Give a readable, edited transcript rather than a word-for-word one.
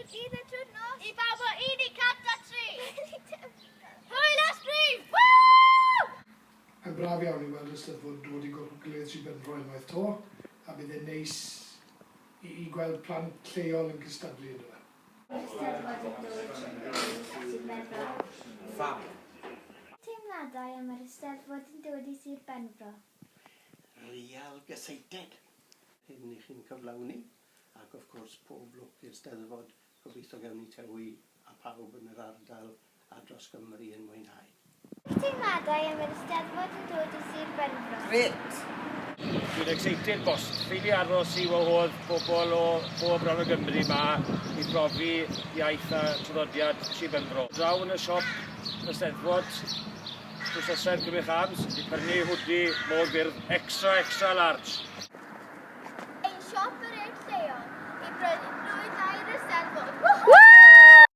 Dydd a trwy'r nos. I bawb o 1 i 103. Hwyl a sbri! Woo! Mae'n braf iawn i weld y Steddfod dod i Gogledd Sir Benfro unwaith 'to, a bydd e'n neis i i gweld plant lleol yn cystadlu ynddo fe. Mae'r Steddfod yn dod i Sir Benfro. Fab. Teimladau am yr Eisteddfod yn dod i Sir Benfro. Real gysighted. Hyn i chi'n cyflawni ac of course pob lwc i'r Steddfod, gobeithio gawn ni Tewi a phawb yn yr ardal a dros Gymru yn mwynhau. Eich teimladau am yr Eisteddfod yn dod i Sir Benfro. Grêt! Dwi'n excited bost. Ffili aros i wahodd pobl o bob rhan o Gymru 'ma i brofi iaith a traddodiad Sir Benfro. Draw yn y siop yn y Steddfod drws nesa i'r Crymych Arms i prynu hwdi môr gwyrdd extra extra large. Ein siop yr Urdd lleol i brynu